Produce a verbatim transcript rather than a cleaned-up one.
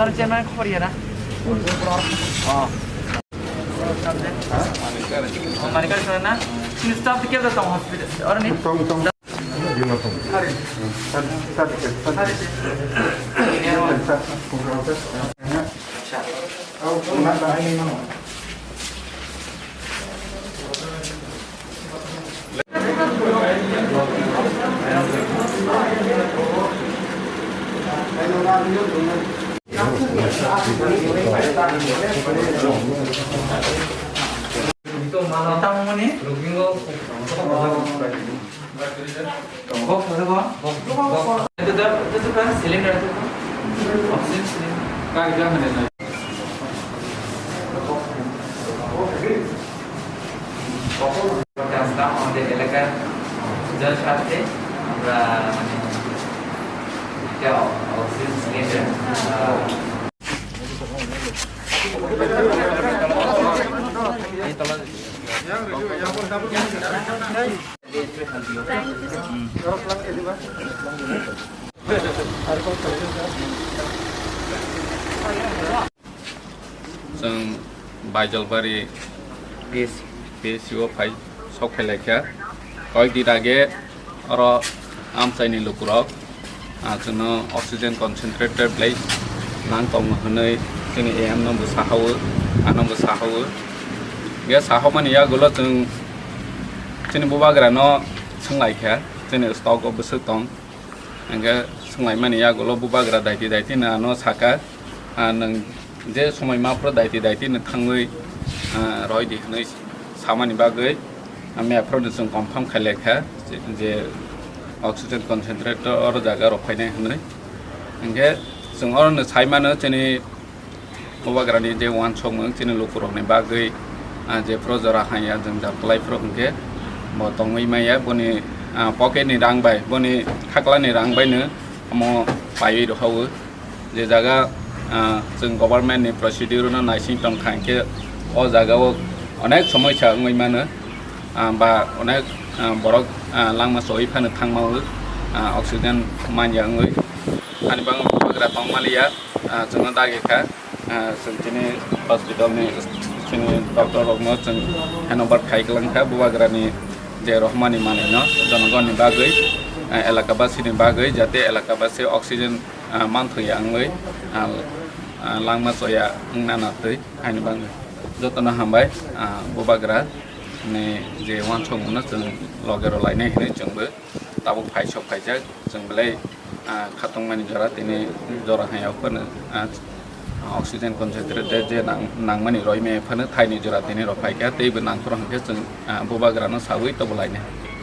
Aro chairman khobor ya na? Oh. Oh, Manikar sir na? Sini staff dikhe da tong hospital. Aro ni? Tong, tong. Hari. Hari. Hari. Hari. Hari. Hari. Hari. Hari. Hari. Hari. Hari. Tamoni? Box আছে কোন? Box, box. এটা দাও, এটা তো প্রায় সিলিন্ডার আছে তো। Oxygen cylinder. কার যা মানে না। আসলাম আমাদের এলাকার জনস্বার্থে আমরা মানে একটা oxygen cylinder, ah, Chwng Baijalbari P S C o phai sok phai laikha. Koyek din age oro amchaini lukurok, ah, chwngno oxygen concentrator belai nang tongo hwnwi chini A M no bo sahawo, ano bo sahawo. Ge sahamani yagulo chwng chini bubagrano swnglaikha, chini stock o bwswk tong. Hingke swnglaimani yagulo bubagra daiti daiti no ano saka, ah, nwng je somoi maphro daiti daiti no thangwi, ah, roidi hwnwi samani bagwi, ah, mephrokno chwng confirm khailai kha je, je oxygen concentrator oro jaga rok phainai hwnwi. Hingke chwng orono saimano chini bubagrani je uansukmung chini lukurokni bagwi, ah, jephru jora haiya jwngjal kwlaiphru hwnkhe bo tongwi maya, boni, ah, pocketni rang bai, boni khaklani rang baino omo paiwi rohao. Je jaga, ah, chwng governmentni procedure-no naising tongkha, hwnkhe o jagao onek somoisa wngwi mano, ah, ba onek, ah, borok, ah, langma choi phano thangmao, ah, oxygen manya wngwi. Ani bagwi bubagra tongmaliya, ah, chwngno dagi kha. Ah, chwng chini hospital ni chini doctor rokno chwng handover khai kwlang kha bubagrani je rohmani manwino jonogonni bagwi, ah, elakabasini bagwi jate elakabasi oxygen, ah, manthokya wngwi, ah, ah, langma choya wngna natwi haini bagwi jotono hambai, ah, bubagra ni je uansukmungno chwng loge rw lainai hinwi chwngbo tabuk phai sok phaijak chwng belai, ah, khatungmani jora tini jora hai o phano, ah, oxygen concentrator je nang-, nangmani roimaya phano thaini jora tini rw phaikha teibo nangphuru hwnkhe chwng, ah, bubagrano sawi tobo lainai.